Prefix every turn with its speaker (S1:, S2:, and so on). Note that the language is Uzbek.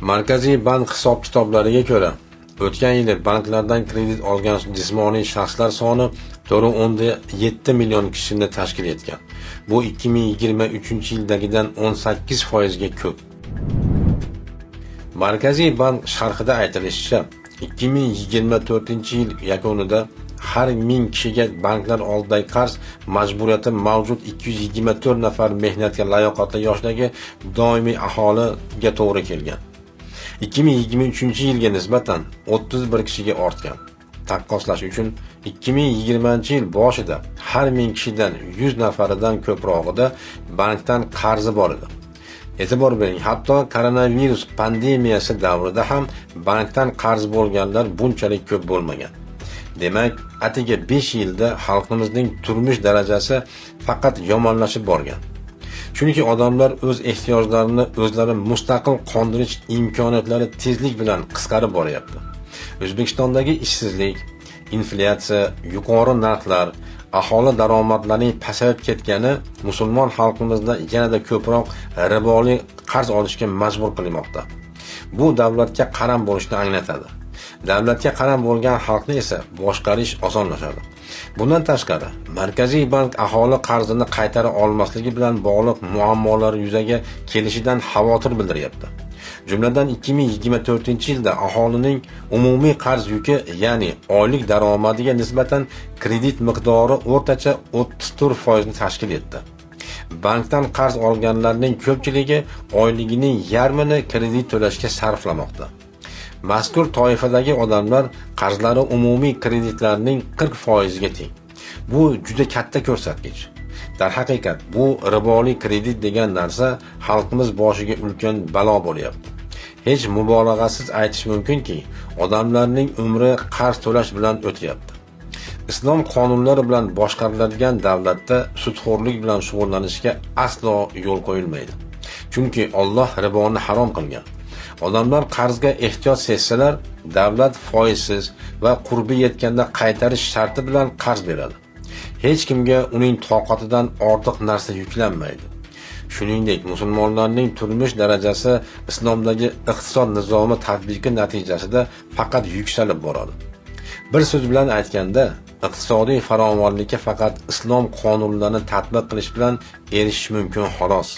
S1: Markaziy bank hisob-kitoblariga ko'ra, o'tgan yili banklardan kredit olgan jismoniy shaxslar soni 4,7 million kishini tashkil etgan. Bu 2023-yildagidan 18% ga ko'p. Markaziy bank sharhida aytilishicha, 2024-yil yakunida har 1000 kishiga banklar oldidagi qarz majburiyati mavjud 224 nafar mehnatga layoqatli yoshdagi doimiy aholiga to'g'ri kelgan. 2023-yilga nisbatan 31 kishiga ortgan. Taqqoslash uchun, 2020-yil boshida har 1000 kishidan 100 nafaridan ko'prog'ida bankdan qarzi bor edi. E'tibor bering, hatto koronavirus pandemiyasi davrida ham bankdan qarz bo'lganlar bunchalik ko'p bo'lmagan. Demak, atigi 5 yilda xalqimizning turmush darajasi faqat yomonlashib borgan. Chunki odamlar o'z ehtiyojlarini o'zlari mustaqil qondirish imkoniyatlari tezlik bilan qisqarib boryapti. O'zbekistondagi ishsizlik, inflyatsiya, yuqori narxlar, aholi daromadlarining pasayib ketgani musulmon xalqimizni yanada ko'proq riboli qarz olishga majbur qilmoqda. Bu davlatga qaram bo'lishni anglatadi. Davlatga qaram bo'lgan xalqni esa boshqarish osonlashadi. Bundan tashqari, Markaziy bank aholi qarzini qaytara olmasligi bilan bog'liq muammolar yuzaga kelishidan xavotir bildiryapti. Jumladan, 2024-yilda aholining umumiy qarz yuki, ya'ni oylik daromadiga nisbatan kredit miqdori o'rtacha 34% ni tashkil etdi. Bankdan qarz olganlarning ko'pchiligi oyligining yarmini kredit to'lashga sarflamoqda. Mazkur toifadagi odamlar qarzlari umumiy kreditlarning 40% ga teng. Bu juda katta ko'rsatkich. Darhaqiqat, bu riboli kredit degan narsa xalqimiz boshiga ulkan balo bo'lyapti. Hech mubolag'asiz aytish mumkinki, odamlarning umri qarz to'lash bilan o'tyapti. Islom qonunlari bilan boshqariladigan davlatda sudxo'rlik bilan shug'ullanishga aslo yo'l qo'yilmaydi. Chunki Alloh riboni harom qilgan. Odamlar qarzga ehtiyoj sezsalar, davlat foizsiz va qurbi yetganda qaytarish sharti bilan qarz beradi. Hech kimga uning toqatidan ortiq narsa yuklanmaydi. Shuningdek, musulmonlarning turmush darajasi islomdagi iqtisod nizomi tatbiqi natijasida faqat yuksalib boradi. Bir so'z bilan aytganda, iqtisodiy farovonlikka faqat islom qonunlarini tatbiq qilish bilan erishish mumkin xolos.